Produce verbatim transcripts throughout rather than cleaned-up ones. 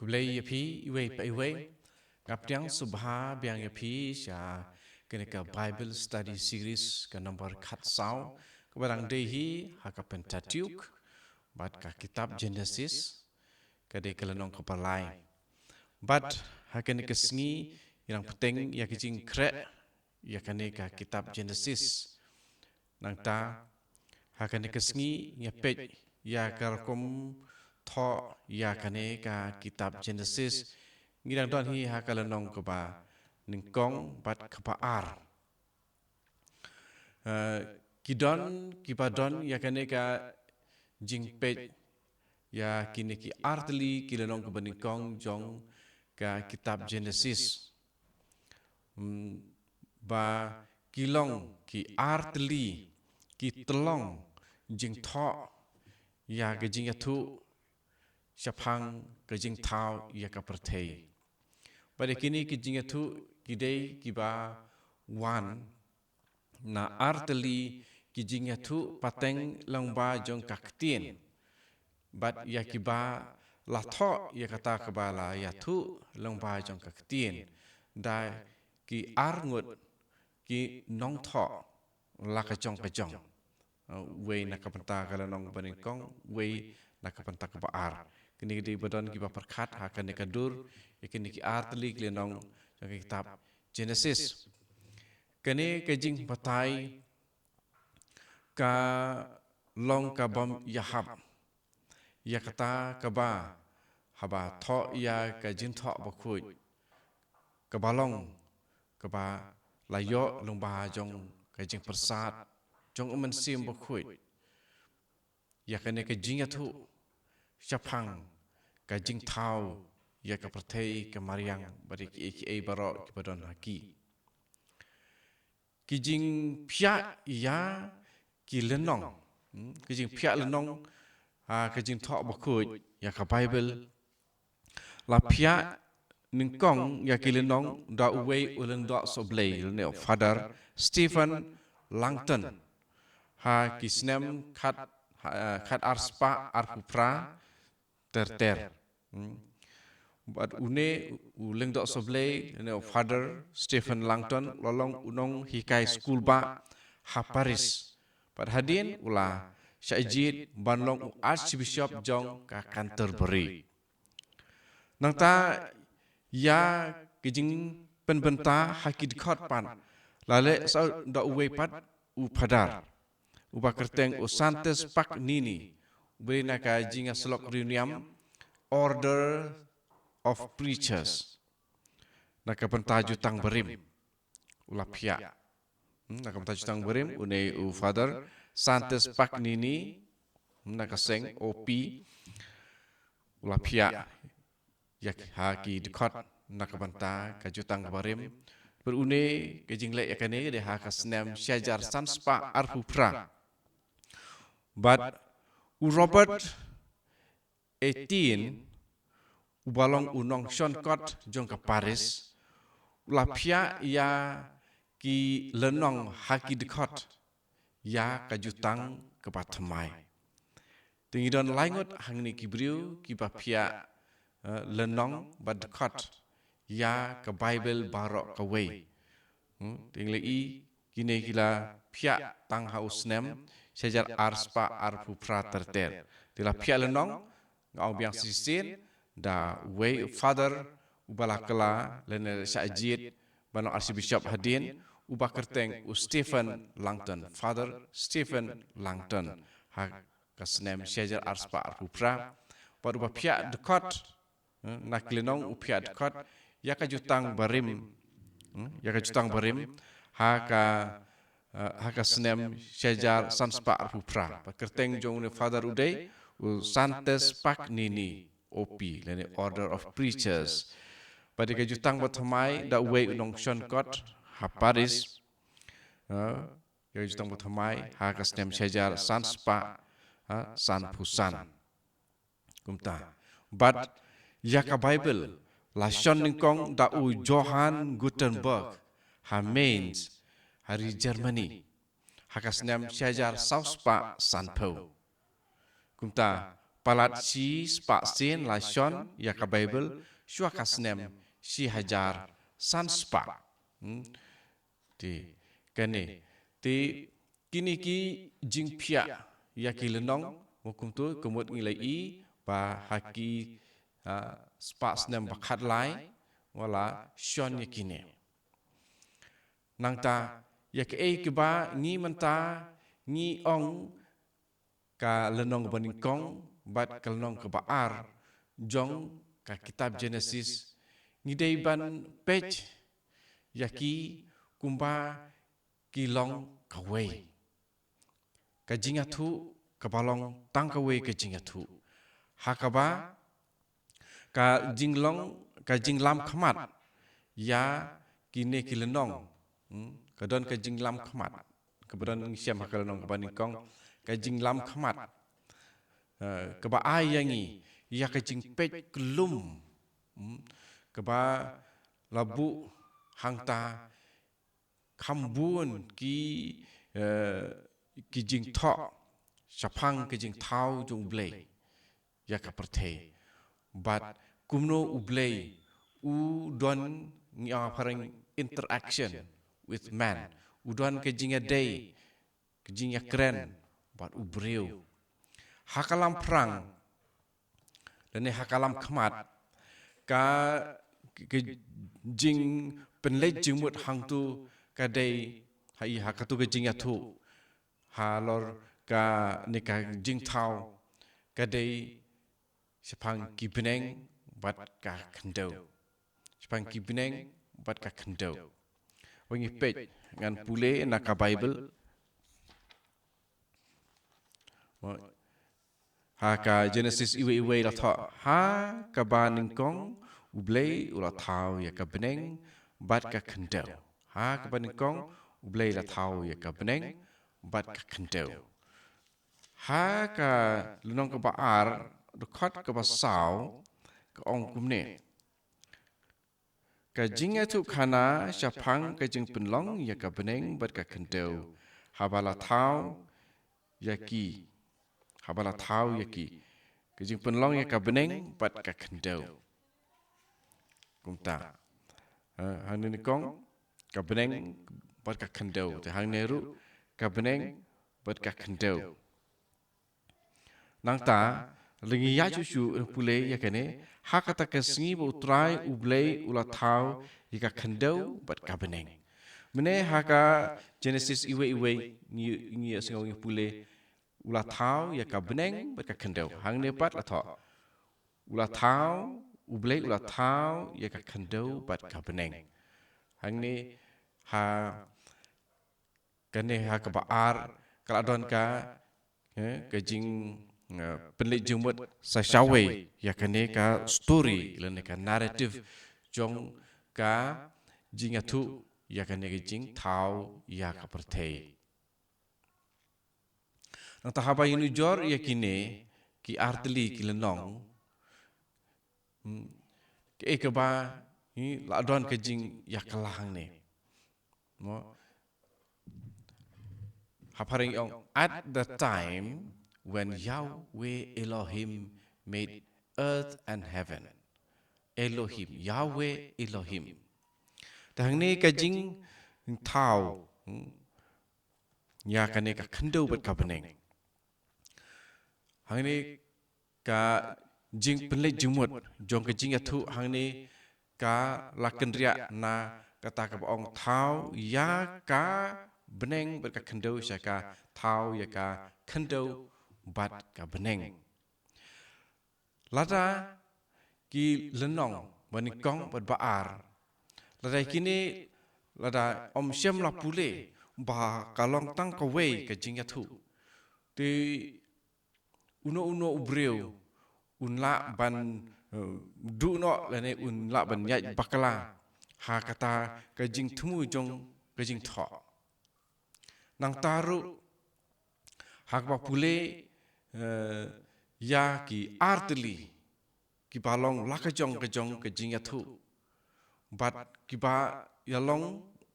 Khublei ïa phi iwei pa iwei. Nga pdiang sngewbha biang ïa phi sha kane ka Bible Study Series ka number khatsaw, kaba dang dei hi ha ka Pentateuch bad ka kitab Genesis, ka dei ka lynnong kaba lai. Bad ha kane ka sngi ngi dang bteng ïa ka jingkhreh ïa kane ka kitab Genesis. Nangta ha kane ka sngi ngi peit ïa ka rukom thoh ïa kane ka kitab Genesis. Ngi dang don hi ha ka lynnong kaba nyngkong bad kaba ar. Eh, ki don, kiba don ïa kane ka jingpeit ïa kine ki artylli ki lynnong kaba nyngkong jong ka kitab Genesis. Hmm, ba ki long ki artylli ki tyllong jingthoh ïa ka jingïathuh shaphang ka jingthaw ïa ka pyrthei. Bad ïa kine ki jingïathuh ki dei kiba wan na artylli ki jingïathuh pateng lyngba jong ka ktien. Bad ïa kiba la thoh ïa kata kaba la ïathuh lyngba jong ka ktien da ki arngut ki nongthoh la ka jong ka jong. Uh, wei na ka bynta ka lynnong ba nyngkong, wei na ka bynta kaba ar. Kine ki dei ba don kiba pyrkhat ha kane ka dur ïa kine ki artylli ki lynnong jong ka kitab Genesis. Kane ka jingbatai ka long ka bym ïahap ïa kata kaba haba thoh ïa ka Jingthoh Bakhuid, kaba long kaba la ïoh lyngba jong ka jingpyrsad jong u Mynsiem Bakhuid ïa kane ka jingïathuh shaphang ka jingthaw ïa ka pyrthei, ka mariang bad ïa kiei kiei baroh kiba don ha ki. Ki jingphiah ïa ki lynnong, hmm, ki jingphiah lynnong ha ka Jingthoh Bakhuid ïa ka Bible la phiah nyngkong ïa ki lynnong da uwei u lyngdoh sohblei lane u Father Stephen Langton ha ki snem khat, ha, khat ar spah arphew phra ter ter. Hmm. Bad une u lyngdoh sohblei lane u Father Stephen Langton u la long u nonghikai skul bah ha Paris. Bad hadien u la shah jied ban long u Archbishop jong ka Canterbury. Nangta ïa ka jingpynbynta ha ki dkhot pat la leh sa da uwei pat u Phadar uba kyrteng u Santes Paganini, uba dei na ka jingïasyllok riewniam Order of Preachers, na ka bynta jutang barim u la phiah. Hmm, na ka bynta jutang barim une u Father Santes Paganini, hmm, na ka seng O P u la phiah ïa ki, ha ki dkhot na ka bynta ka jutang barim. Bad une ka jingleh ïa kane ka dei ha ka snem shi hajar san spah arphew phra. Bad u Robert Estienne uba long u nongshon kot jong ka Paris u la phiah ïa ki lynnong ha ki dkhot ïa ka jutang kaba thymmai. Te ngi don lai ngut hangne ki briew kiba phiah, eh, lynnong bad dkhot ïa ka Bible baroh kawei. Hmm, te ngi la i kine ki la phiah tang ha u snem shi hajar ar spah arphew phra ter ter. Te la phiah lynnong, nga ong biang shisien, da uwei u Father uba la kylla lane shah jied ban long Archbishop hadien, uba kyrteng u Stephen Langton, Father Stephen Langton, ha ka snem shi hajar ar spah arphew phra. Bad uba phiah dkhot, eh, na ki lynnong u phiah dkhot ïa ka jutang barim, hmm, ïa ka jutang barim ha ka, eh, ha ka snem shi hajar san spah arphew phra. Bad kyrteng jong une u Father u dei u Santes Paganini, O P lane Order of Preachers. Bad ïa ka jutang bathymmai da uwei u nongshon kot ha Paris, eh, ïa ka jutang bathymmai ha ka snem shi hajar san spah, eh, sanphew san. Kumta. Bad ïa ka Bible la shon nyngkong da u Johann Gutenberg ha Mainz, ha ri Germany, ha ka snem shi hajar saw spah sanphew. Kumta, palat shi spah sien la shon ïa ka Baibl shuwa ka snem shi hajar san spah. Hmm. Te kane te kine ki jingphiah ïa ki lynnong, mo kumto ka mut ngi la ïohi ba ha ki, ah, spah snem ba khatlai wat la shon ïa kine. Nangta ïa kaei kaba ngi mynta ngi ong ka lynnong ba nyngkong bad ka lynnong kaba ar jong ka kitab Genesis, ngi dei ban peit ïa ki kumba ki long kawei. Ka jingïathuh kaba long tang kawei ka jingïathuh. Ha kaba ka jinglong, ka jinglam khmat ïa kine ki lynnong. Hmm? Ka don ka jinglam khmat. Kaba don ngi shem ha ka lynnong kaba nyngkong, ka jinglam khmat. Eh, kaba ai ïa ngi ïa ka jingpeit kyllum. Hmm? Kaba la buh hangta kham bun ki, eh, ki jingthoh shaphang ka jingthaw jong U Blei ïa ka pyrthei. Bad kumno U Blei u don, ngi ong ha phareng, interaction with man. U don ka jingïadei, ka jingïakren bad u briew. Ha ka lam phrang lane ha ka lam khmat, ka, ka jingpynleit jingmut hangto ka dei ha i, ha kato ka jingïathuh halor kane ka jingthaw ka dei shaphang ki bneng bad ka khyndew. Shaphang ki bneng bad ka khyndew. Wan ngi peit, ngan pule na ka Baibl. Ha ka Genesis iwei iwei la thoh, ha kaba nyngkong U Blei u la thaw ïa ka bneng bad ka khyndew. Ha kaba nyngkong U Blei la thaw ïa ka bneng bad ka khyndew. Ha ka lynnong kaba ar, dkhot kaba saw, ka ong kumne: Ka jingïathuhkhana shaphang ka jingpynlong ïa ka bneng bad ka khyndew, haba la thaw ïa ki, haba la thaw ïa ki. Ka jingpynlong ïa ka bneng bad ka khyndew. Kumta. Ha, hangne nyngkong ka bneng bad ka khyndew. Te hangne ruh ka bneng bad ka khyndew. Nangta, lada ngi ïa shu shu pule ïa kane, ha kata ka sngi ba U Trai U Blei u la thaw ïa ka khyndew bad ka bneng. Mynne ha ka Genesis iwei iwei ngi, ngi ïa sngew ngi pule, u la thaw ïa ka bneng bad ka khyndew. Hangne pat la thoh, u la thaw, U Blei u la thaw ïa ka khyndew bad ka bneng. Hangne ha kane ha kaba ar, ka la don ka, eh, ka jing, eh, pynleit jingmut sa shawei ïa kane ka story lane ka narrative jong ka jingïathuh ïa kane ka jingthaw ïa ka pyrthei. Nangta haba ïanujor ïa kine ki artylli ki lynnong, hmm, kaei kaba, hmm, la don ka jingïakhlad hangne. Mo? Ha phareng ong, at the time when Yahweh Elohim made earth and heaven. Elohim, Yahweh Elohim. Te hangne ka jingthaw, hmm, ïa kane ka khyndew bad ka bneng. Hangne ka jingpynleit jingmut jong ka jingïathuh hangne ka la kynriah na kata kaba ong thaw ïa ka bneng bad ka khyndew sha ka thaw ïa ka khyndew bad ka bneng. Lada ki lynnong ba nyngkong bad ba ar, lada kine, lada ym shym la pule ba ka long tang kawei ka jingïathuh, te uno uno u briew un lah ban, eh, duh noh lane un lah ban ïaid bakla ha kata ka jingthmu jong ka jingthoh. Nangta ruh ha kaba pule, eh, ïa ki artylli kiba long la ka jong ka jong ka jingïathuh bad kiba ïalong,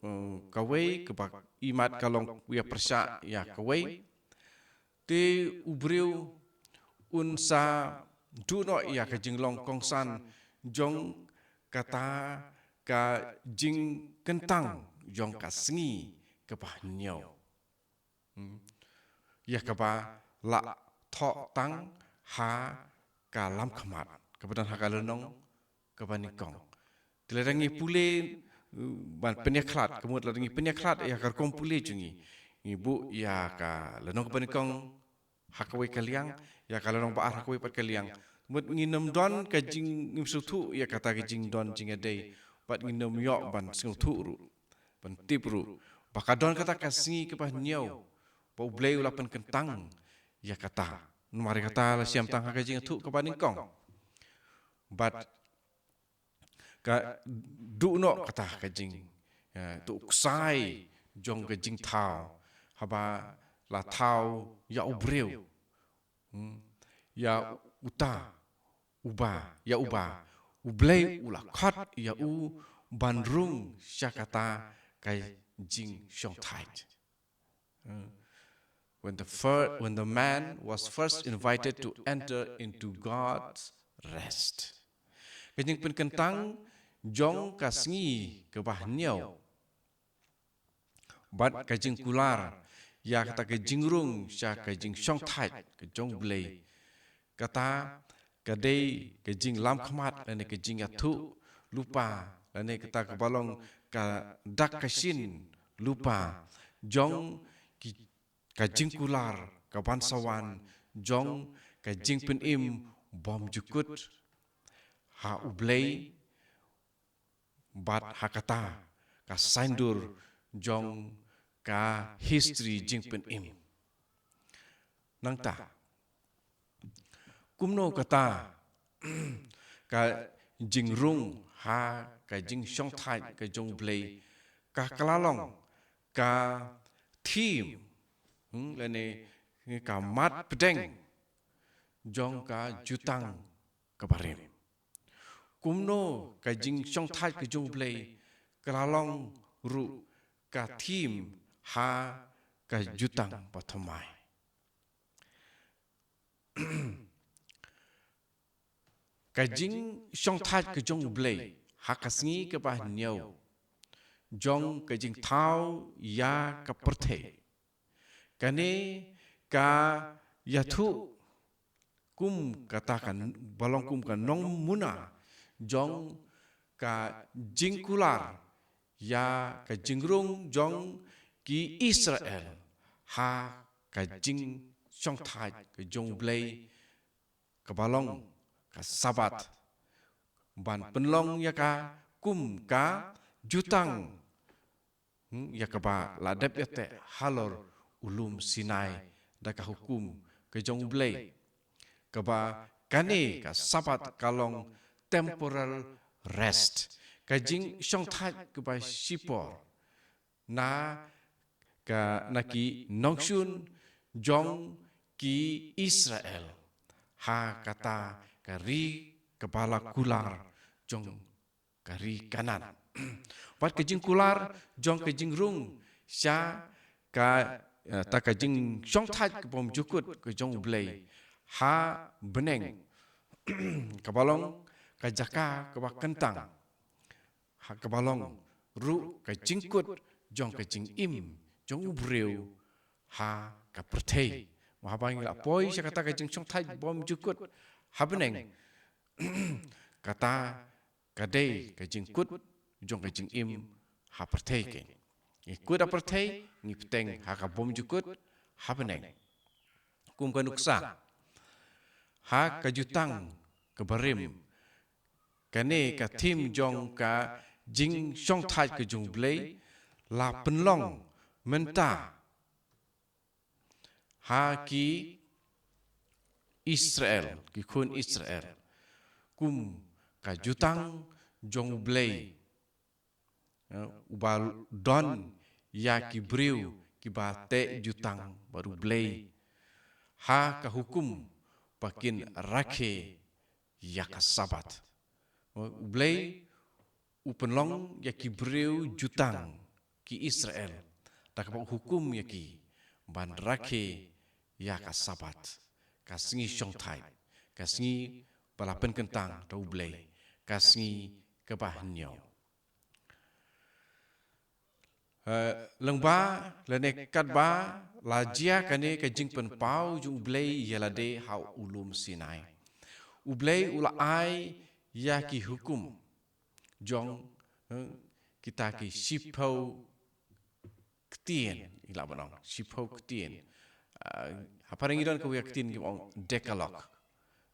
eh, kawei, kaba imat ka long ïa pyrshah ïa kawei. Te u briew un sa duh noh ïa ka jinglong kongsan jong kata ka jingkyntang jong ka sngi kaba hynñiew. Hmm. Ïa kaba la thoh tang ha ka lam khmat, kaba don ha ka lynnong kaba nyngkong. Te lada ngi pule, uh, ban pynïakhlad, ka mut lada ngi pynïakhlad ïa ka rukom pule jong ngi, ngi buh ïa ka lynnong kaba nyngkong ha kawei ka liang, ïa ka lynnong ba ar ha kawei pat ka liang. Mut ngin ym don ka jing, ngim sngewthuh ïa kata ka jingdon jingïadei, bad ngin ym ïoh ban sngewthuh ruh, ban tip ruh ba ka don kata ka sngi kaba hynñiew ba U Blei u la pynkyntang ïa kata. Namar ïa kata la shem tang ha ka jingïathuh kaba nyngkong. Bad ka duh noh kata ka jing, eh, to ksai jong ka jingthaw, haba la thaw ïa u briew. Hmm. Ïa uta uba, ïa uba U Blei u la khot ïa u ban rung sha kata ka jingshongthait. Hmm. When the fir-, when the man was first invited to enter into God's rest. Ka jingpynkyntang jong ka sngi kaba hynñiew bad ka jingkular ïa kata ka jingrung sha ka jingshongthait ka jong U Blei. Kata ka dei ka jinglam khmat lane ka jingïathuh lypa, lane kata kaba long ka dak ka shin lypa jong ki, ka jingkular kaban sa wan jong ka jingpynim bymjukut ha U Blei bad ha kata ka saiñdur jong ka history jingpynim. Nangta, kumno kata ka jingrung ha ka jingshongthait ka jong U Blei ka, ka la long ka theme, hmm, lane ka mat pdeng jong ka jutang kaba rim. Kumno ka jingshongthait ka jong U Blei ka la long ruh ka theme ha ka jutang bathymmai. Ka jingshongthait ka jong U Blei ha ka sngi kaba hynñiew jong ka jingthaw ïa ka pyrthei. Kane ka ïathuh kum kata ka, ba long kum ka nongmuna jong ka jingkular ïa ka jingrung jong ki Israel ha ka jingshongthait ka jong U Blei, kaba long ka Sabat, ban pynlong ïa ka kum ka jutang, hmm, ïa kaba la dep ïateh halor u lum Sinai da ka hukum ka jong U Blei. Kaba kane ka Sabat ka long temporal rest, ka jingshongthait kaba shipor na ka, na ki nongshun jong ki Israel ha kata ka ri kaba la kular jong ka ri Kanaan. Bad ka jingkular jong ka jingrung sha ka, eh, ta ka jingshongthait ka bymjukut ka jong U Blei ha bneng, kaba long ka jaka kaba kyntang, ha kaba long ruh ka jingkut jong ka jingim jong u briew ha ka pyrthei. Mo, haba ngi la poi sha kata ka jingshongthait bymjukut ha bneng, kata ka dei ka jingkut jong ka jingim ha pyrthei. Ngi kut ha pyrthei, ngi bteng ha ka bymjukut ha bneng. Kum ka nuksa, ha ka jutang kaba rim, kane ka theme jong ka jingshongthait ka jong U Blei la pynlong mynta ha ki Israel, ki khun Israel, kum ka jutang jong U Blei, eh, uba don ïa ki briew kiba teh jutang bad U Blei ha ka hukum ba kin rakhe ïa ka Sabat. U Blei u pynlong ïa ki briew jutang, ki Israel, da kaba u hukum ïa ki ban rakhe ïa ka Sabat. ka sngi shongthait, ka sngi ba la pynkyntang da U Blei, ka sngi kaba hynñiew. Eh, lyngba lane katba la jia kane ka jingpynpaw jong U Blei ïa lade ha u lum Sinai, U Blei u la ai ïa ki hukum jong, eh, kita ki shiphew ktien, i la ban ong, shiphew ktien. Ah, ha phareng ngi don kawei ka ktien ngi ong Decalogue.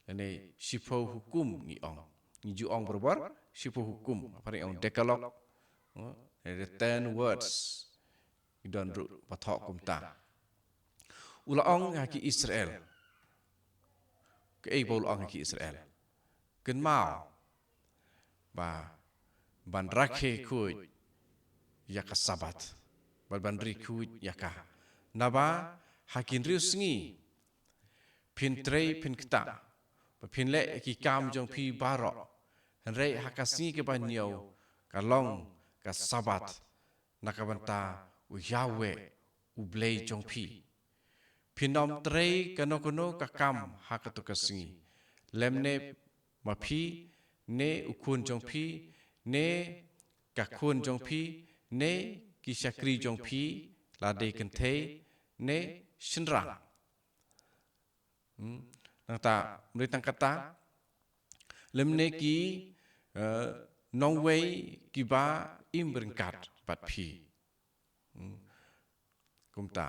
Lane shiphew hukum ngi ong. Ngi ju ong barabor, shiphew hukum. Ha phareng ong Decalogue. Oh, the ten words. Ngi don ruh ba thoh kumta. U la ong ha ki Israel. Kaei ba u la ong ha ki Israel? Kynmaw ba ban rakhe khuid ïa ka Sabbath, bad ban ri khuid ïa ka. Naba ha ki hynriew sngi phin trei phin ktah, bad phin leh ki kam jong phi baroh. Hynrei ha ka sngi kaba hynñiew ka long ka Sabbath na ka bynta u Yahweh, U Blei jong phi. Phin ym trei kano kano ka kam ha kato ka sngi, lymne ma phi, ne u khun jong phi, ne ka khun jong phi, ne ki shakri jong phi, lade kynthei ne shynrang. Hmm. Nangta, mri tang kata, lymne ki, eh, nongwei kiba im ryngkat bad phi. Hmm. Kumta.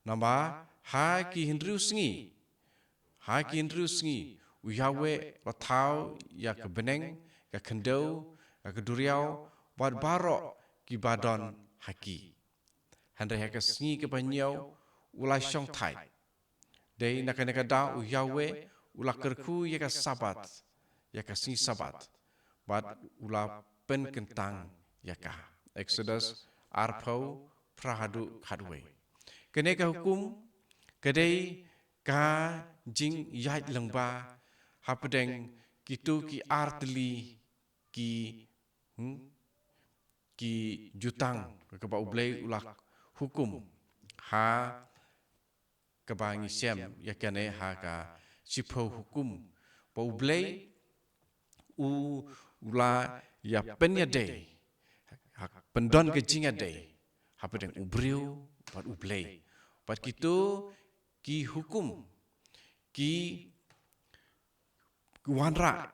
Naba ha ki hynriew sngi, ha ki hynriew sngi, u Yahweh u la thaw ïa ka bneng, ka khyndew, ïa ka duriaw, bad baroh kiba don ha ki. Hynrei ha ka sngi kaba hynñiew u la shongthait. Dei na kane ka daw u Yahweh u la kyrkhu ïa ka Sabbath, ïa ka sngi Sabbath, bad u la pynkyntang ïa ka. Exodus arphew, phra haduh khatwei. Kane ka hukum ka dei ka jingïaid lyngba hapdeng kito ki artylli ki, hmm, ki jutang kaba U Blei u la hukum ha kaba ngi shem ïa kane ha ka shiphew hukum. Ba U Blei u, u la ïa pynïadei, ha, pyndon ka jingïadei hapdeng u briew bad U Blei. Bad kito ki hukum ki wanrah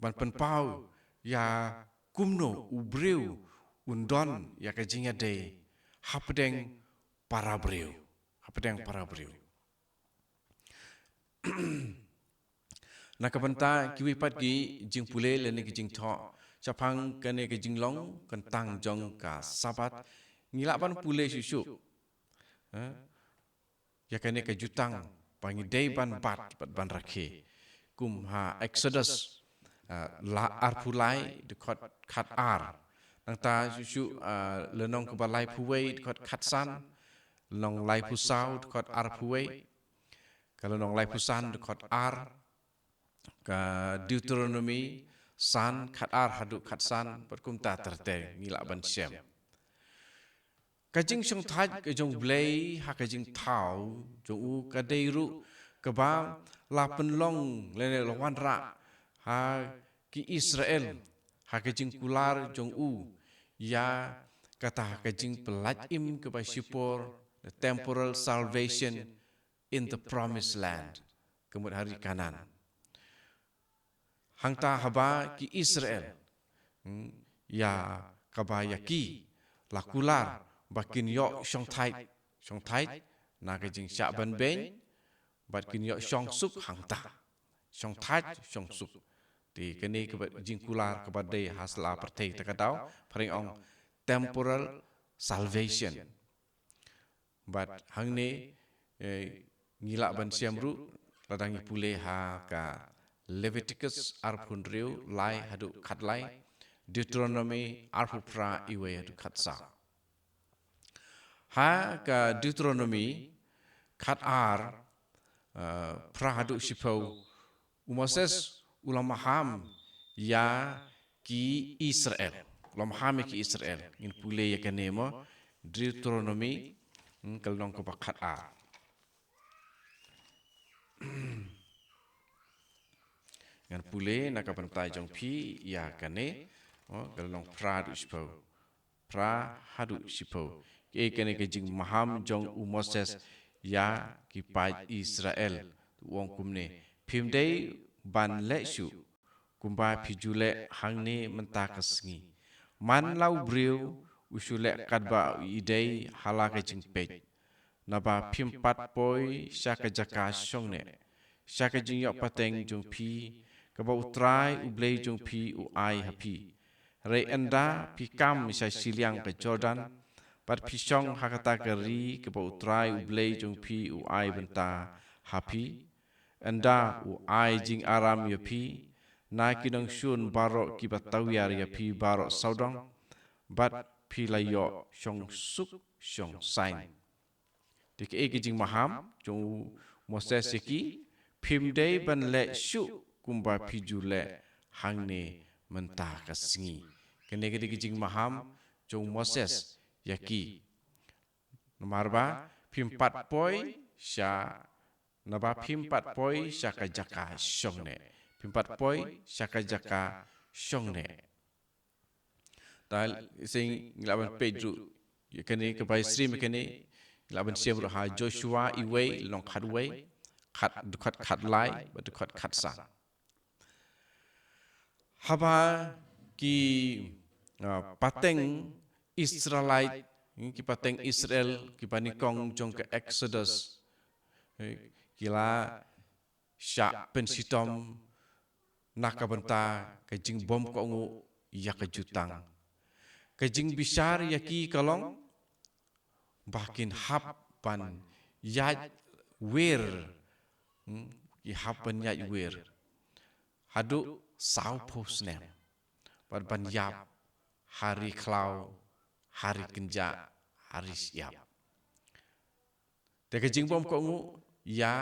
ban pynpaw ïa kumno u briew un don ïa ka jingïadei hapdeng para briew, hapdeng para briew. Na ka bynta kiwei pat ki jingpule lane ki jingthoh shaphang kane ka jinglong kyntang jong ka Sabbath, ngi lah ban pule shuh shuh, eh, ïa kane ka jutang ba ngi dei ban bat bad ban rakhe. Kum ha Exodus, ah, la arphew lai dkhot khatar. Nangta shuh shuh, ah, lynnong kaba laiphew wei dkhot khatsan, lynnong laiphew saw dkhot arphew wei, ka lynnong laiphew san dkhot ar, ka Deuteronomy san khatar haduh khatsan, bad kumta ter ter ngi lah ban shem. Ka jingshongthait ka jong U Blei ha ka jingthaw jong u ka dei ruh kaba la pynlong lane la wanrah ha ki Israel ha ka jingkular jong u ïa kata ka jingpyllait im kaba shipor, the temporal salvation in the promised land, ka mut ha ri Kanaan. Hangta haba ki Israel, hmm, ïa kaba ïa ki la kular ba kin ïoh shongthait, shongthait na ka jingshah ban beiñ, bad kin ïoh shongsuk hangta. Shongthait, shongsuk. Te kane kaba jingkular kaba dei ha sla pyrthei ta ka daw, phareng ong temporal salvation. Bad hangne, eh, ngi lah ban shem ruh lada ngi pule ha ka Leviticus arphew hynriew lai haduh khatlai, Deuteronomy arphew phra iwei haduh khatsaw. Ha ka Deuteronomy khatar, eh, phra haduh shiphew, u Moses u la maham ïa ki Israel. U la maham ïa ki Israel. Ngin pule ïa kane mo, Deuteronomy, hmm, ka lynnong kaba khatar. Ngan pule na ka bynta jong phi ïa kane, oh, ka lynnong phra haduh shiphew. Phra haduh shiphew. Kaei kane ka jingmaham jong u Moses ïa ki paid Israel. U ong kumne, phim dei ban leh shuh kumba phi ju leh hangne mynta ka sngi. Man la u briew u shu leh katba i dei ha la ka jingpeit. Naba phim pat poi sha ka jaka shongneh, sha ka jingïoh pateng jong phi, kaba U Trai U Blei jong phi u ai ha phi. Hynrei ynda phi kam sha shiliang ka Jordan, bad phi shong ha kata ka ri kaba U Trai U Blei jong phi u ai bynta ha phi, ynda u ai jingaram ïa phi na ki nongshun baroh kiba tawiar ïa phi baroh sawdong, bad phi la ïoh shong suk shong saiñ. Te kaei ka jingmaham jong u Moses ïa ki, phim dei ban leh shuh kumba phi ju leh hangne mynta ka sngi. Kane ka dei ka jingmaham jong u Moses ïa ki. Namar ba phim pat poi sha, naba phim pat poi sha ka jaka shongneh. Phim pat poi sha ka jaka shongneh. Ta shisien ngi lah ban peit ruh ïa kane, kaba ïasyriem ïa kane ngi lah ban shem ruh ha Joshua uwei, lynnong khatwei, khat, dkhot khatlai bad dkhot khatsan. Haba ki, ah, pateng Israelite, ki pateng Israel kiba nyngkong jong ka Exodus, eh, ki la shah pynshitom na ka bynta ka jingbymkohnguh ïa ka jutang. Ka jingbishar ïa ki ka long ba kin hap ban ïaid wir, hmm, ki hap ban ïaid wir haduh sawphew snem, bad ban ïap ha ri khlaw, ha ri kynjah, ha ri shyiap. Te ka jingbymkohnguh ïa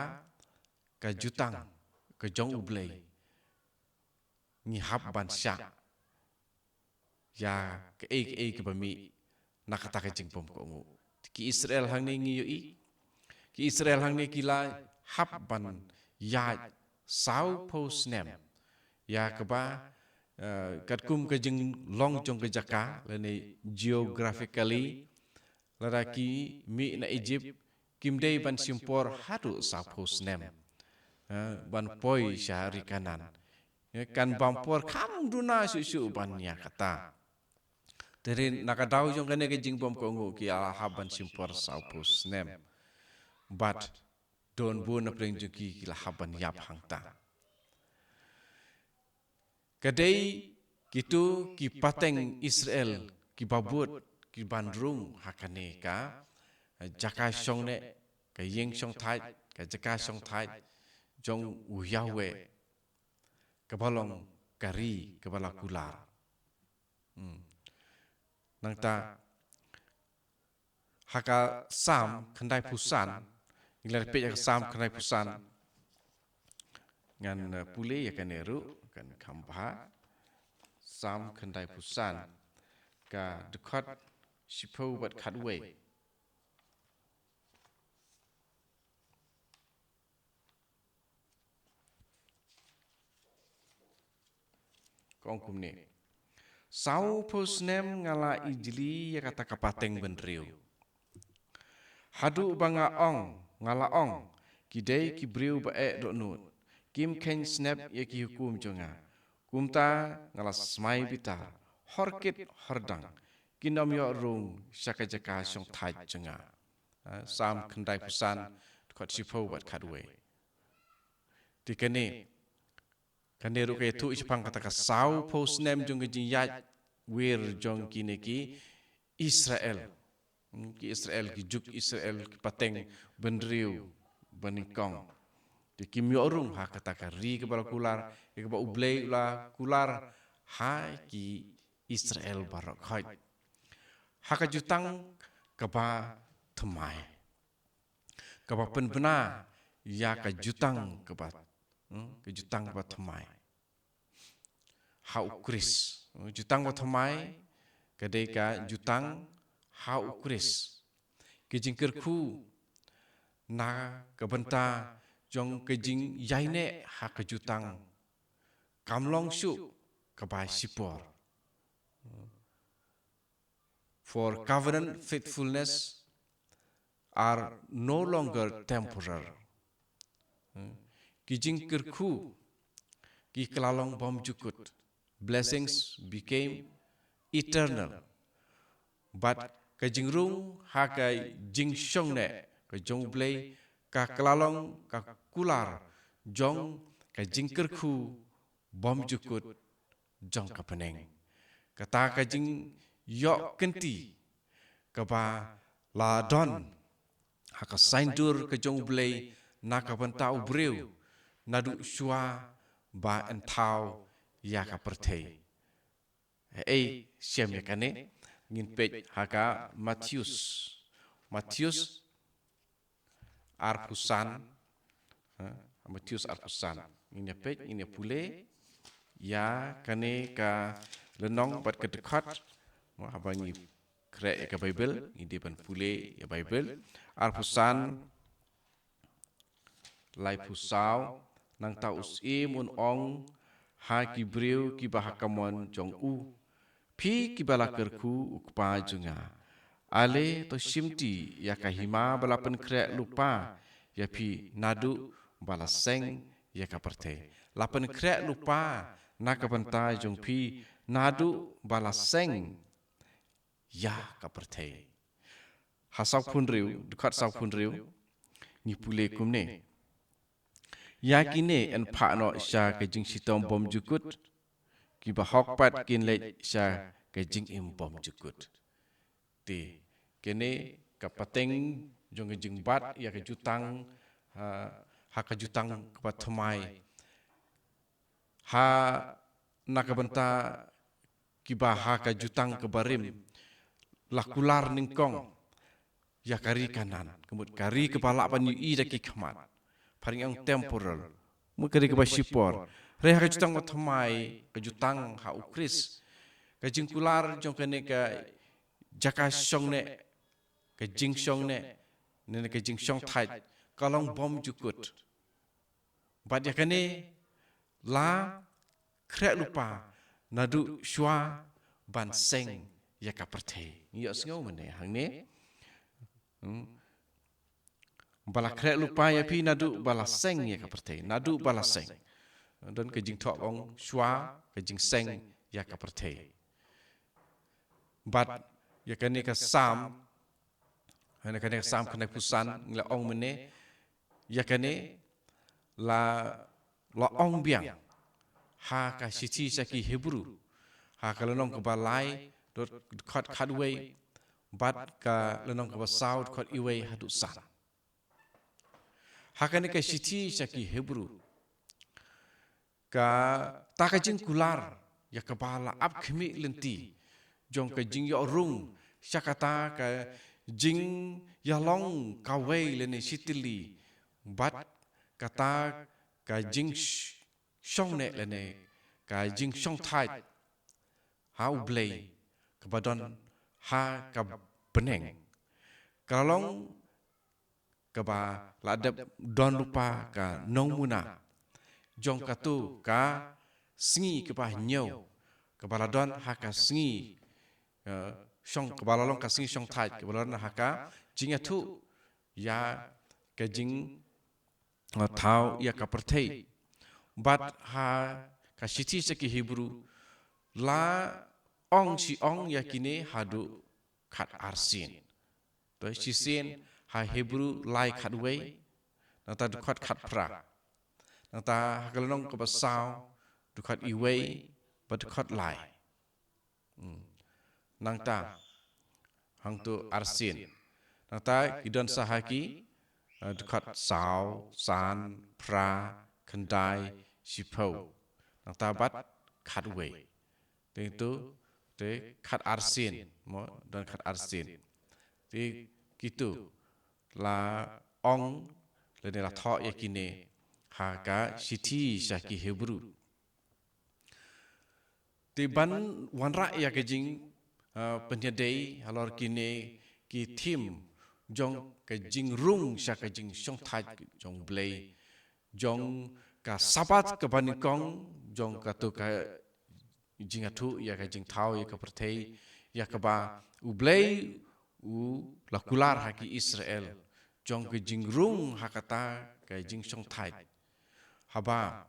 ka jutang ka jong U Blei, ngi hap ban shah ïa kaei kaei kaba mih na kata ka jingbymkohnguh. Ki Israel hangne ngi ïohi, ki Israel hangne ki la hap ban ïaid sawphew snem ïa kaba, eh, katkum ka jinglong jong ka jaka lane geographically, lada ki mih na Egypt, kim dei ban shim por haduh sawphew snem, eh, ban poi sha ri Kanaan. Eh, kan bam por kham duna shuh shuh ban ïa kata. Te ri na ka daw jong kane ka jingbymkohnguh ki la hap ban shim por sawphew snem. Bad don bun na pdeng jong ki ki la hap ban ïap hangta. Ka dei kito ki pateng Israel kiba bud kiban rung ha kane ka, eh, jaka shongneh, ka ïing shongthait, ka jaka shongthait jong u Yahweh, kaba long ka ri kaba la kular. Hmm. Nangta ha ka Salm khyndaiphew san, ngi la peit ha ka Salm khyndaiphew san. Ngan, eh, pule ïa kane ruh, kan kham bha. Salm khyndaiphew san, ka dkhot shiphew bad khatwei. Ka ong kumne. Sawphew snem nga la ijli ïa kata ka pateng bynriew. Haduh ba nga ong, nga la ong, ki dei ki briew ba eh dohnud, kim kheiñ snep ïa ki hukum jong nga. Kumta nga la smai bitar, hor kit hor dang, kin ym ïoh rung sha ka jaka shongthait jong nga. Ha, Salm khyndaiphew san, dkhot shiphew bad khatwei. Te kane, kane ruh ka ïathuh shaphang kata ka sawphew snem jong ka jingïaid wir jong kine ki Israel. Hmm, ki Israel, ki juk Israel, ki pateng bynriew banyngkong. Te kim ïoh rung ha kata ka ri kaba la kular, ïa kaba U Blei u la kular ha ki Israel baroh khoit. Ha ka jutang kaba thymmai, kaba pynbna ïa ka jutang kaba, hmm, ka jutang kaba thymmai ha U Khrist. Hmm, jutang ba thymmai ka dei ka jutang ha U Khrist. Ka jingkyrkhu na ka bynta jong ka jingïaineh ha ka jutang kam long shuh kaba shipor. For covenant faithfulness are no longer temporal. Hmm. Ki jingkyrkhu ki kylla long bymjukut. Blessings became eternal. But ka jingrung ha ka jingshong neh ka jong U Blei ka kylla long ka kular jong ka jingkyrkhu bymjukut jong ka bneng. Kata ka jingïoh kynti kaba la don ha ka saiñdur ka jong U Blei na ka bynta u briew naduh shuwa ba yn thaw ïa ka pyrthei. Ei, shem ïa kane, ngin peit ha ka Mathaios. Mathaios arphew san, ha, Mathaios arphew san. Ngin ïa peit, ngin ïa pule ïa kane ka lynnong bad ka dkhot. Mo, haba ngi khreh ïa ka Baibl, ngi dei ban pule ïa Baibl. Arphew san, laiphew saw. Nangta u syiem un ong ha ki briew kiba ha kamon jong u: Phi kiba la kyrkhu u Kpa jong nga, ale to shimti ïa ka hima ba la pynkhreh lypa ïa phi naduh ba la seng ïa ka pyrthei. La pynkhreh lypa na ka bynta jong phi naduh ba la seng ïa ka pyrthei. Ha sawphew hynriew, dkhot sawphew hynriew, ngi pule kumne: Ïa kine yn phah noh sha ka jingshitom bymjukut, kiba hok pat kin leit sha ka jingim bymjukut. Te kane ka pateng jong ka jingbat ïa ka jutang, ha, ha ka jutang kaba thymmai. Ha na ka bynta kiba ha ka jutang kaba rim la kular nyngkong ïa ka ri Kanaan, ka mut ka ri kaba lah ban ïohi da ki khmat. Phareng ong temporal, mut ka ri kaba shipor. Hynrei ha ka jutang ba thymmai, ka jutang ha U Khrist, ka jingkular jong kane ka jaka shong neh, ka jingshong neh, ne ka jingshong thait, ka long bymjukut. Bad ïa kane la khreh lypa naduh shuwa ban seng ïa ka pyrthei. Ngi ïohsngew mynne hangne. Hmm. Ba la khreh lypa ïa phi naduh ba la seng ïa ka pyrthei, naduh ba la seng. Don ka jingthoh ong shuwa ka jingseng ïa ka pyrthei. Bad ïa kane ka Salm, ïa kane ka Salm khyndai phew san, ngi la ong mynne, ïa kane la, la ong biang ha ka shithi sha ki Hebru, ha ka lynnong kaba lai, dkhot khatwei, bad ka lynnong kaba saw, dkhot iwei haduh san. Ha kane ka shithi sha ki Hebru, kata ka jingkular ïa kaba la ap khmih lynti jong ka jingïoh rung sha kata ka jingïalong kawei lane shitylli, bad kata ka jingshong neh lane ka jingshong thait ha U Blei kaba don ha ka bneng. Ka long kaba la dep don lypa ka nongmuna jong katu ka sngi kaba hynñiew, kaba la don ha ka sngi, eh, shong, kaba la long ka sngi shong thait, kaba la don ha ka jingïathuh ïa ka jing, eh, thaw ïa ka pyrthei. Bad ha ka shithi sha ki Hebru la ong shi ong ïa kine haduh khat arsien. To shisien ha Hebru lai khatwei, nangta dkhot khatphra. Nangta ha ka lynnong kaba saw, dkhot iwei bad dkhot lai. Hmm. Nangta hangtu arsien. Nangta ki don sa ha ki, eh, dkhot saw, san, phra, khyndai, shiphew. Nangta bad khatwei. Te tu, te khat arsien, mo, don khat arsien. Te kitu la ong lane la thoh ïa kine ha ka shithi sha ki Hebru. Te ban wanrah ïa ka jing, ah, pynïadei halor kine ki thim jong ka jingrung sha ka jingshong thait jong Blei, jong ka Sabat kaba nyngkong jong kato ka jingïathuh ïa ka jingthaw ïa ka pyrthei, ïa kaba U Blei u la kular ha ki Israel jong ka jingrung ha kata ka jingshongthait. Haba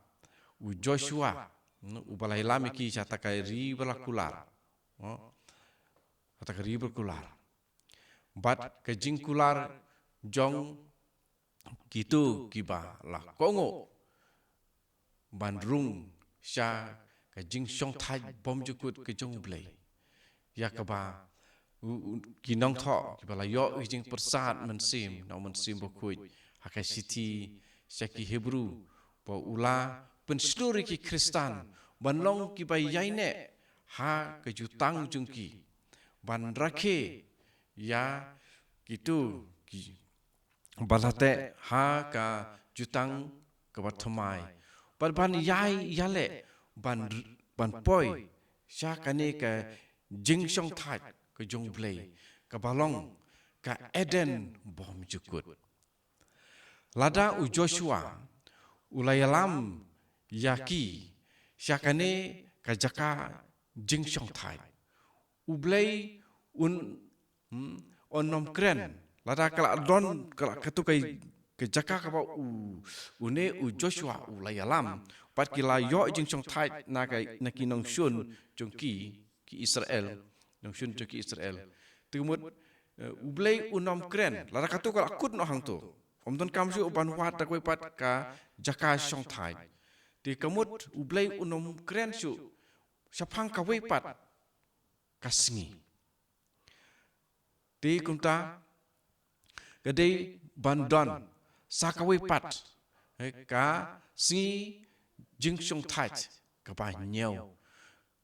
u Joshua, hmm, uba la ïalam ïa ki sha kata ka ri ba la kular. Oh, kata ka ri ba la kular. Bad ka jingkular jong kito kiba la kohnguh ban rung sha ka jingshongthait bymjukut ka jong U Blei. Ïa kaba u, u, ki nongthoh kiba la ïoh ki jingpyrsad mynsiem na u Mynsiem Bakhuid ha ka shithi sha ki Hebru, ba u la pynshlur ïa ki Khristan ban long kiba ïaineh ha ka jutang jong ki, ban rakhe ïa kito ki ba la teh ha ka jutang kaba thymmai, bad ban ïai ïaleh ban, ban poi sha kane ka jingshongthait ka jong U Blei, kaba long ka Eden bymjukut. Lada u Joshua u la ïalam ïa ki sha kane ka jaka jingshongthait, U Blei un, hmm, un ym kren. Lada ka la don, ka la, kato ka, ka jaka kaba u, une u Joshua u la ïalam, bad ki la ïoh jingshongthait na ka, na ki nongshun jong ki, ki Israel, nongshun jong ki Israel. Te ka mut, eh, U Blei un ym kren. Lada kato ka la kut noh hangto, ym donkam shuh ban wad da kawei pat ka jaka shongthait. Te ka mut U Blei un ym kren shuh shaphang kawei pat ka sngi. Te kumta ka dei ban don sa kawei pat, eh, ka sngi jingshongthait kaba hynñiew,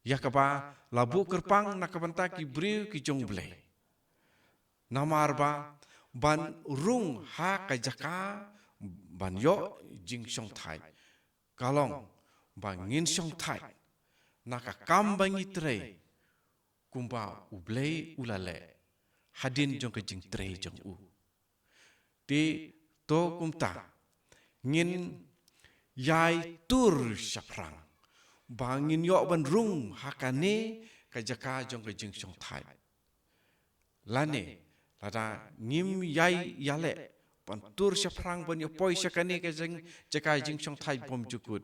ïa kaba la buh kyrpang na ka bynta ki briew ki jong U Blei. Namar ba ban rung ha ka jaka ban ïoh jingshongthait, ka long ba ngin shongthait na ka kam ba ngi trei, kumba U Blei u la leh hadien jong ka jingtrei jong u. Te to kumta ngin ïai tur shaphrang ba ngin ïoh ban rung ha kane ka jaka jong ka jingshongthait. Lane lada ngim ïai ïaleh ban tur shaphrang ban ïa poi sha kane ka jing, jaka jingshongthait bymjukut,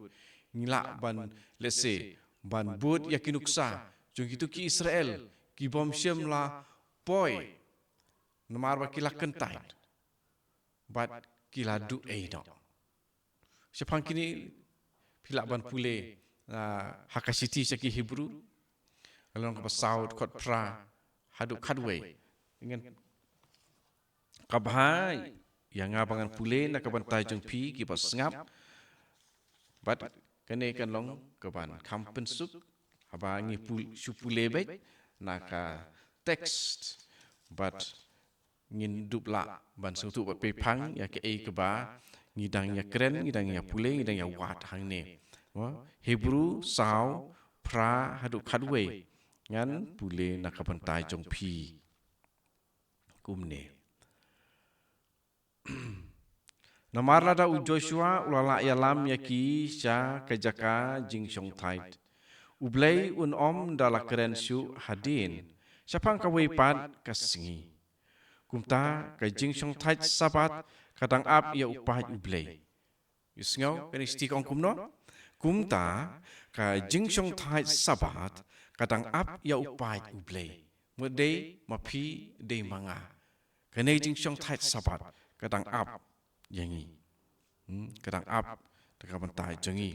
ngi lah ban, let's say, ban bud ïa ki nuksa jong kito ki Israel ki bym shym la poi, namar ba ki la kyntait bad ki la duh ei noh. Shaphang kine phi lah ban pule, ah, ha ka shithi sha ki Hebru, ka lynnong kaba saw, dkhot phra haduh khatwei. Ngan kaba ïa nga ba ngan pule na ka bynta jong phi kiba sngap. Bad kane kan long kaban kham pynsuk haba ngi pul-, shu pule beit na ka text. Bad ngin dup lah ban sngewthuh bad pyrshang ïa kaei kaba ngi dang ïa kren, ngi dang ïa pule, ngi dang ïa wad hangne. Mo, Hebru saw, phra haduh khatwei. Ngan pule na ka bynta jong phi kumne. Namar lada u Joshua u la lah ïalam ïa ki sha ka jaka jingshongthait, U Blei un ym da la kren shuh hadien shaphang kawei pat ka sngi. Kumta ka jingshongthait Sabat ka dang ap ïa u paid U Blei. Ïa sngew kane shithi ka ong kumno? Kumta ka jingshongthait Sabat ka dang ap ïa u paid U Blei. Mut dei ma phi, dei ma nga. Kane jingshongthait Sabat ka dang ap ïa ngi. Hmm, ka dang ap da ka bynta jong ngi.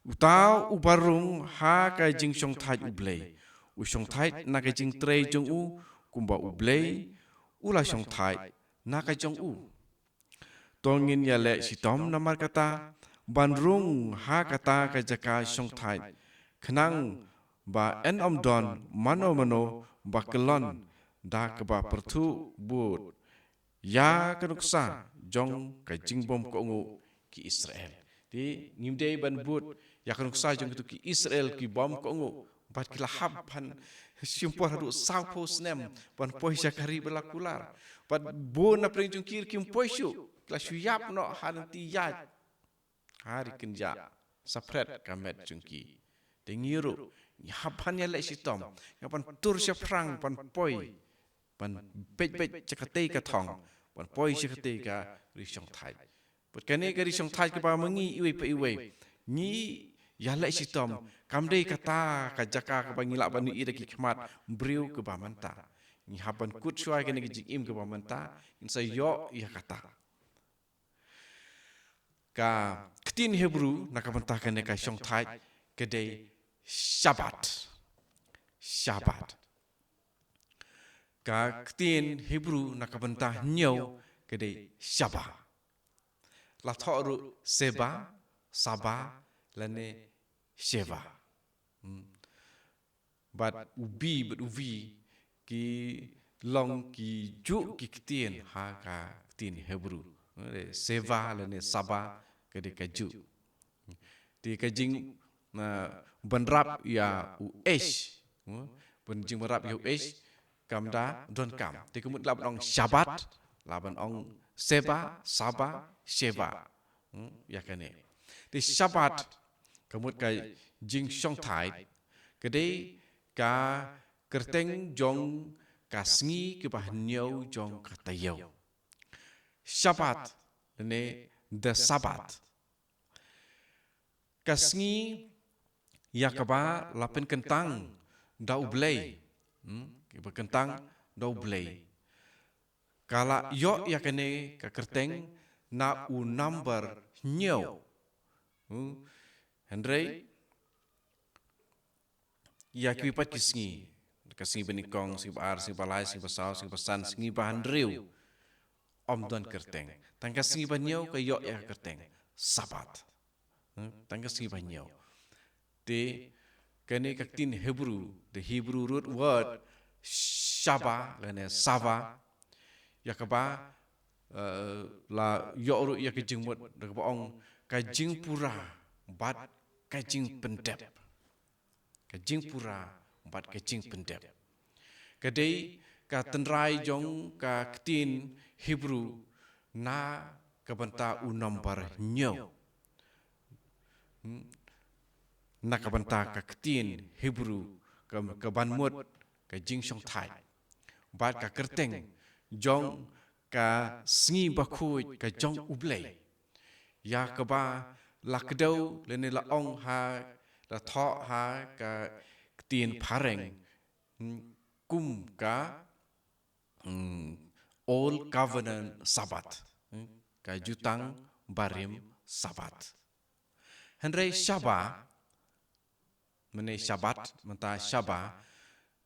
Uta uba rung ha ka jingshongthait U Blei, u shongthait na ka jingtrei jong u, kumba U Blei u la shongthait na ka jong u. To ngin ïaleh shitom namar kata ban rung ha kata ka jaka shongthait, khnang ba yn ym don mano mano ba kyllon da kaba pyrthuh bud ïa ka nuksa jong ka jingbym kohnguh ki Israel. Te ngim dei ban bud ïa ka nuksa jong kito ki Israel ki bym kohnguh, bad ki la hap ban shim por haduh sawphew snem ban poi sha ka ri ba la kular. Bad bun na pdeng jong ki ruh kim poi shuh, ki la shu ïap noh ha lynti ïaid. ha ri kynjah, saphriang ka met jong ki. Te ngi ruh, ngi hap ban ïaleh shitom, ngi hap ban tur shaphrang, ban poi, ban beit beit sha katei ka thong, ban poi sha katei ka ri shongthait. Bad kane ka ri shongthait kaba ma ngi iwei pa iwei, ngi ïaleh shitom, kam dei kata ka jaka kaba ngi lah ban ïohi da ki khmat briew kaba mynta. Ngi hap ban kut shuwa kane ka jingim kaba mynta, ngin sa ïoh ïa kata. Ka ktien Hebrew na ka bynta kane ka shongthait ka dei Shabbat. Shabbat. Ka ktien Hebrew na ka bynta hynñiew ka dei Shaba. La thoh ruh Seba, Saba, lane Sheva. Hmm. Bad u B, bad u V, ki long ki juh ki ktien ha ka ktien Hebrew. Seba lane Saba ka dei ka juh. Te ka jing, na, bynrap ïa u H. Hmm? Ban jing bynrap ïa u H, kam da donkam. Te ka mut lah ban ong Shabbat, lah ban ong Seba, Saba, Sheva. Hmm? Ïa kane. Te Shabbat, ka mut ka jingshongthait, ka dei ka kyrteng jong ka sngi kaba hynñiew jong ka taïew. Shabbat, lane the Sabbath. Ka sngi ïa kaba la pynkyntang da U Blei. Hmm? Kaba kyntang da U Blei. Ka la ïoh ïa kane ka kyrteng na u number hynñiew. Hmm? Hynrei ïa kiwei pat ki sngi, ka sngi banyngkong, sngi ba ar, sngi ba lai, sngi ba saw, sngi ba san, sngi ba hynriew, ym don kyrteng. Tang ka sngi ba hynñiew ka ïoh ïa ka kyrteng Sabbath. Hmm? Tang ka sngi ba hynñiew. Te kane ka ktien Hebrew, the Hebrew root word Shaba lane Sava, ïa kaba, eh, la ïoh ruh ïa ka jingmut da kaba ong ka jingpura bad ka jingpyndep. Ka jingpura bad ka jingpyndep. Ka dei ka tynrai jong ka ktien Hebrew na ka bynta u number hynñiew. Hmm? Na ka bynta ka ktien Hebrew ka, ka ban mut ka jingshongthait. Bad ka kyrteng jong ka sngi bakhuid ka jong U Blei. Ïa kaba la kdew lane la ong ha, la thoh ha ka ktien phareng, hmm, kum ka, hmm, Old Covenant Sabbath, hmm, ka Jutang Barim Sabbath. Hynrei Shaba, mynne Shabbat, mynta Shaba,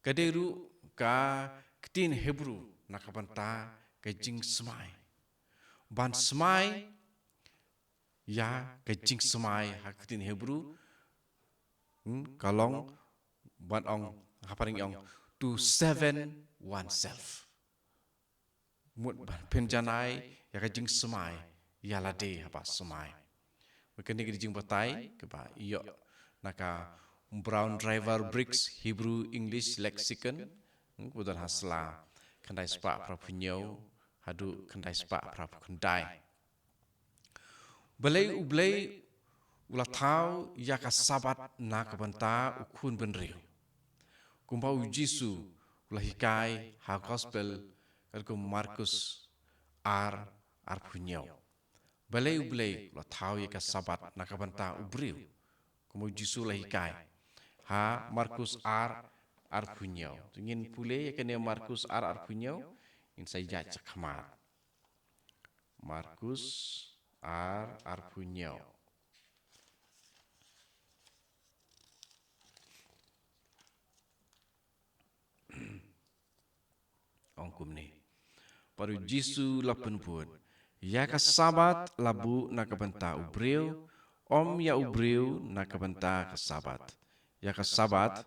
ka dei ruh ka ktien Hebrew na ka bynta ka jingsmai. Ban smai ïa ka jingsmai ha ka ktien Hebrew, hmm, ka long ban ong, ha phareng ong, to seven oneself. Mut ban pynjanai ïa ka jingsmai ïa lade haba smai. Bad kane ka dei jingbatai kaba ïoh na ka Brown Driver Briggs Hebrew English Lexicon, hmm, kaba don ha sla khyndai spah phra phew hynñiew haduh khyndai spah phra phew khyndai. Balei U Blei u la thaw ïa ka Sabbath na ka bynta u khun bynriew? Kumba U Jisu u la hikai ha Gospel katkum Markus ar, arphew hynñiew. Balei U Blei u la thaw ïa ka Sabbath na ka bynta u briew? Kumba U Jisu u la hikai ha Markus ar, arphew hynñiew. Ngin pule ïa kane Markus ar, arphew hynñiew, ngin sa ïaid shakhmat. Markus ar, arphew hynñiew. Ong kumne. Bad U Jisu u la pynbud, ïa ka Sabbath la buh na ka bynta u briew, ym ïa u briew na ka bynta ka Sabbath. Ïa ka Sabbath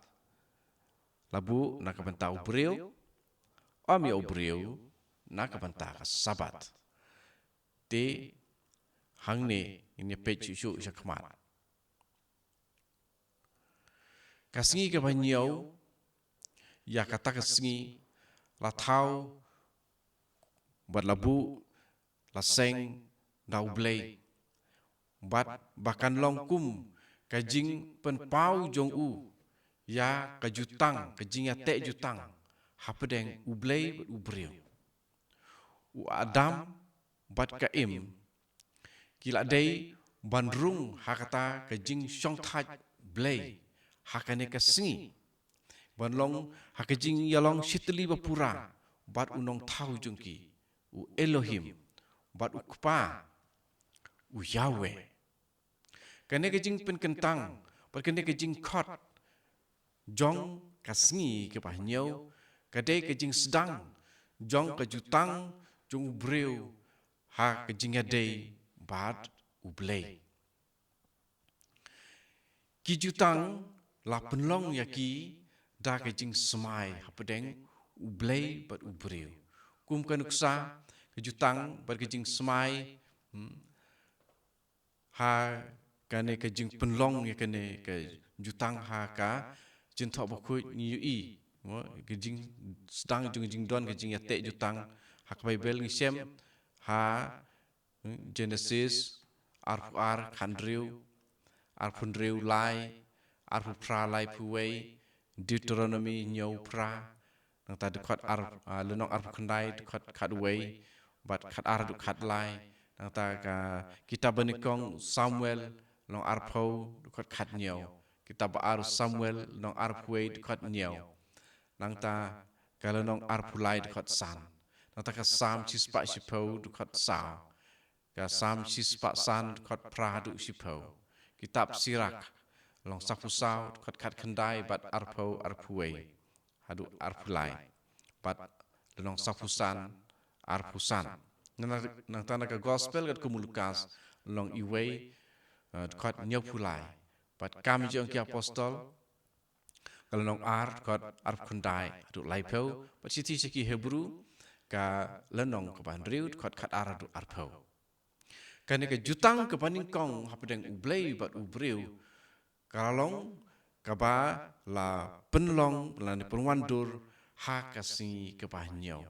la buh na ka bynta u briew, ym ïa u briew na ka bynta ka Sabbath. Te hangne ngin ïa peit shuh shuh shakhmat. Ka sngi kaba hynñiew, ïa kata ka sngi la thaw bad la buh, la seng da U Blei. bad ba kan long kum ka jingpynpaw jong u ïa ka jutang, ka jingïateh jutang hapdeng U Blei bad u briew. U Adam bad ka Im ki la dei ban rung ha kata ka jingshongthait Blei ha kane ka sngi, ban long ha ka jingïalong shitylli ba pura bad u Nongthaw jong ki, u Elohim, bad u Kpa, u Yahweh. Kane ka jingpynkyntang bad kane ka jingkhot jong ka sngi kaba hynñiew ka dei ka jingsdang jong ka jutang jong u briew ha ka jingïadei bad U Blei. Ki jutang la pynlong ïa ki da ka jingsmai hapdeng U Blei bad u briew. Kum ka nuksa, ka jutang bad ka jingsmai, hmm, ha kane ka jingpynlong ïa kane ka jutang ha ka Jingthoh Bakhuid ngi ïohi, mo, ka jingsdang jong jingdon ka jingïateh jutang ha ka Baibl. Ngi shem ha, hmm, Genesis arphew ar khathynriew, arphew hynriew lai, arphew phra laiphew wei, Deuteronomi hynñiew phra, nangta dkhot ar, ah, lynnong arphew khyndai dkhot khatwei bad khatar haduh khatlai. Nangta ka kitab banyngkong Samuel lynnong arphew dkhot khathynñiew. Kitab ba ar Samuel lynnong arphew wei dkhot hynñiew. Nangta ka lynnong arphew lai dkhot san. Nangta ka Salm shispah shiphew dkhot saw. Ka Salm shispah san dkhot phra haduh shiphew. Kitab Sirak lynnong sawphew saw dkhot khatkhyndai bad arphew, arphew wei haduh arphew lai. Bad lynnong sawphew san, arphew san. Nang, nangta na ka Gospel katkum u Lukas lynnong wei, eh, dkhot hynñiewphew lai. Bad Kam Jong Ki Apostol ka lynnong ar dkhot arphew khyndai haduh laiphew, bad Shithi sha ki Hebru ka lynnong kaba hynriew dkhot khatar haduh arphew. Kane ka jutang kaba nyngkong hapdeng U Blei bad u briew ka la long kaba la pynlong lane pynwandur ha ka sngi kaba hynñiew.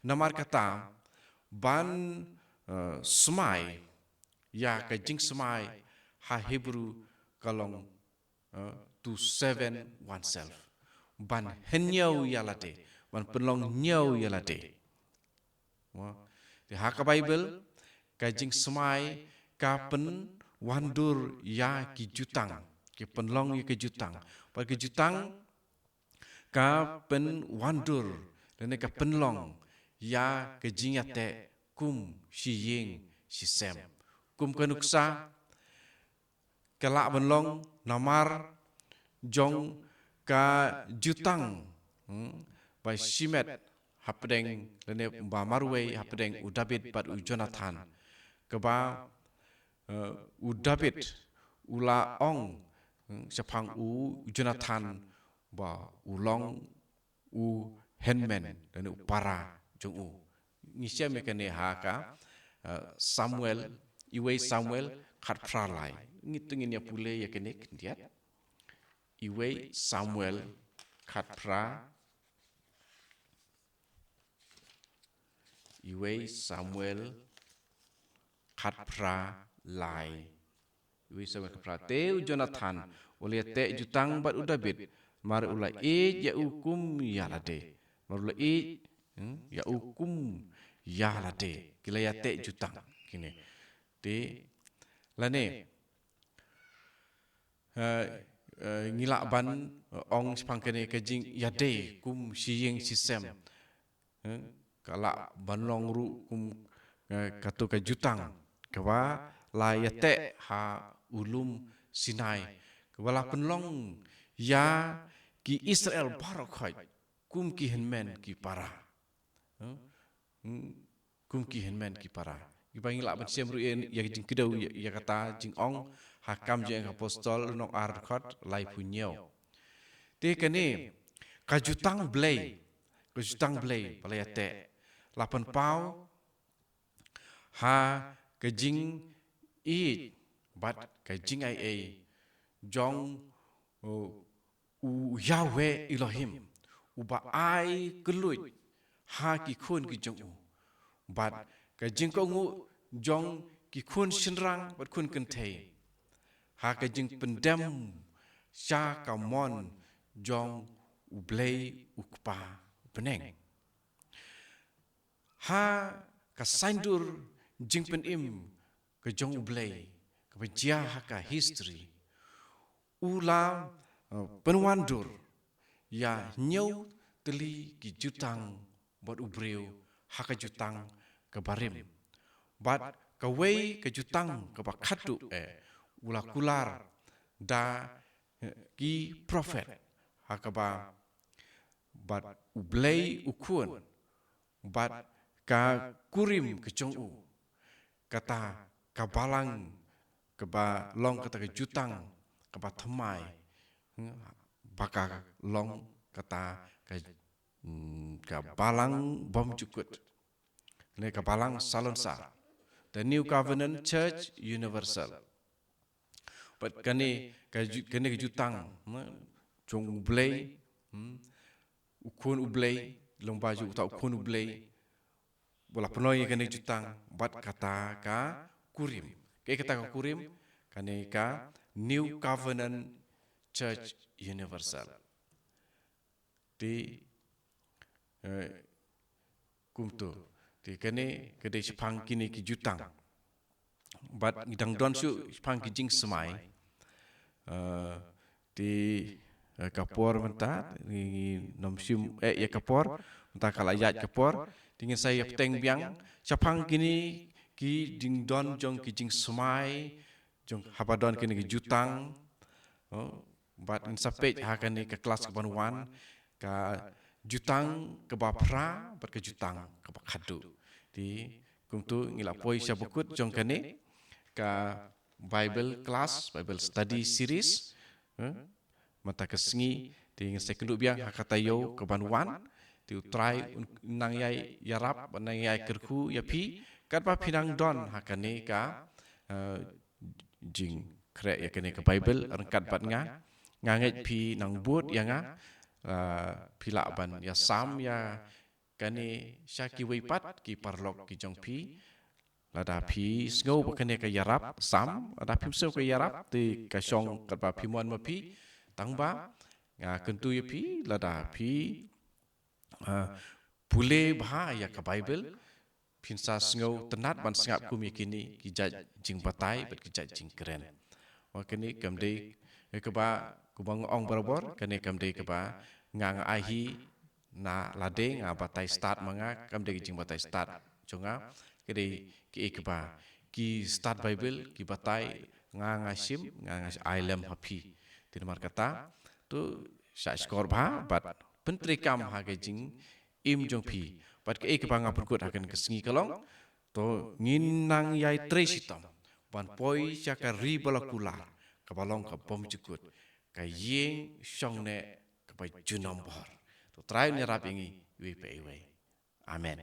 Namar kata ban, eh, smai ïa ka jingsmai ha Hebru ka long, eh, to seven oneself. Ban hynñiew ïa lade, ban pynlong hynñiew ïa lade. Mo. Te ha ka Baibl, ka jingsmai ka pynwandur ïa ki jutang, ki pynlong ïa ki jutang. Bad ki jutang ka pynwandur lane ka pynlong ïa ka jingïateh kum shi ïing shi sem. Kum ka nuksa, ka lah ban long namar jong ka jutang, hmm, ba shimet hapdeng lane ba marwei hapdeng u David bad u Jonathan. Kaba, eh, u David u la ong, hmm, shaphang u Jonathan ba u long u hynmen lane u para jong u. Ngi shem ïa kane ha ka, eh, Samuel, Iwei Samuel khatphra lai. Ngi to ngin ïa pule ïa kane khyndiat. Iwei Samuel khatphra, Iwei Samuel khatphra lai. Iwei Samuel khatphra. Te u Jonathan u la ïateh jutang bad u David, namar u la ïeit ïa u kum ïa lade. Namar u la ïeit, hmm, ïa u kum ïa lade. Ki la ïateh jutang kine. Te lane, eh, eh, ngi lah ban, eh, ong shaphang kane ka jingïadei kum shi ïing shi sem. Eh, ka lah ban long ruh kum, eh, kato ka jutang kaba la ïateh ha u lum Sinai, kaba la pynlong ïa ki Israel baroh khoit kum ki hynmen ki para. Eh, hmm, kum ki hynmen ki para. Kiba ngi lah ban shem ruh ïa, ïa ka jingkdew ïa, ïa kata jingong ha Kam Jong Ki Apostol lynnong ar dkhot laiphew hynñiew. Te kane ka jutang Blei, ka jutang Blei ba la ïateh, la pynpaw ha ka jingïeit bad ka jingaiei jong, uh, u Yahweh Elohim, uba ai kylluid ha ki khun ki jong u. Bad ka jingkohnguh jong ki khun shynrang bad khun kynthei ha ka jingpyndem sha ka mon jong U Blei U Kpa bneng. Ha ka saindur jingpynim ka jong U Blei kaba jia ha ka history, u la, eh, pynwandur ïa hynñiew tylli ki jutang bad u briew ha ka jutang kaba rim. Bad kawei ka jutang kaba khadduh, eh, u la kular da, eh, ki prophet ha kaba bad U Blei U Khun bad ka kurim ka jong u, kata ka balang kaba long kata ka jutang kaba thymmai, hmm, ba ka long kata ka, hmm, ka balang bymjukut, ne ka balang salonsar, the New Covenant Church Universal. Bad kane ka ju-, kane ka jutang, hmm, jong U Blei, hmm, U Khun U Blei, lyngba jong uta U Khun U Blei, ba la pynlong ïa kane ka jutang bad kata ka kurim. Kaei kata ka kurim? Kane ka New Covenant Church Universal. Te, eh, kumto. Te kane ka dei shaphang kine ki jutang. Bad ngi dang don shuh shaphang ki jingsmai. Eh, te, eh, ka por mynta, ngi, ngi nym shim, eh, ïa ka por, mynta ka la ïaid ka por. Te ngin sa ïa bteng biang shaphang kine ki jingdon jong ki jingsmai, jong haba don kine ki jutang. Oh, bad ngin sa peit ha kane ka klas kaban wan, ka jutang kaba phra bad ka jutang kaba khadduh. Te kumto ngi la poi sha bakut jong kane ka Bible class, Bible study series, eh, mynta ka sngi, te ngin sa ïakynduh biang ha ka taïew kaban wan. Te U Trai un nang ïai ïarap, un nang ïai kyrkhu ïa phi katba phi nang don ha kane ka, eh, jingkhreh ïa kane ka Bible ryngkat bad nga. Nga ngeit phi nang bud ïa nga, ah, phi lah ban ïasam ïa kane sha kiwei pat ki paralok ki jong phi. Lada phi sngew ba kane ka ïarap, sam. Lada phim sngew ka ïarap, te ka shong katba phi mon ma phi. Tangba nga kyntu ïa phi, lada phi, ah, pule bha ïa ka Bible, phin sa sngewtynnat ban sngap kum ïa kine ki jait jingbatai bad ki jait jingkren. Wa kane kam dei kaba, kumba nga ong barabor, kane kam dei kaba nga, nga ai hi na lade, nga batai stad ma nga, kam dei ki jingbatai stad jong nga. Ka dei kiei kiba, ki stad Bible, ki batai, nga, nga shim, nga, nga ai lem ha phi. Te namar kata, to shah shkor bha bad pyntreikam ha ka jingim jong phi. Bad kaei kaba nga pynkut ha kane ka sngi ka long, to ngin nang ïai trei shitom ban poi sha ka ri ba la kular, kaba long ka bymjukut, ka ïing shongneh kaba junom bor. To Trai un ïarap ïa ngi iwei pa iwei. Amen.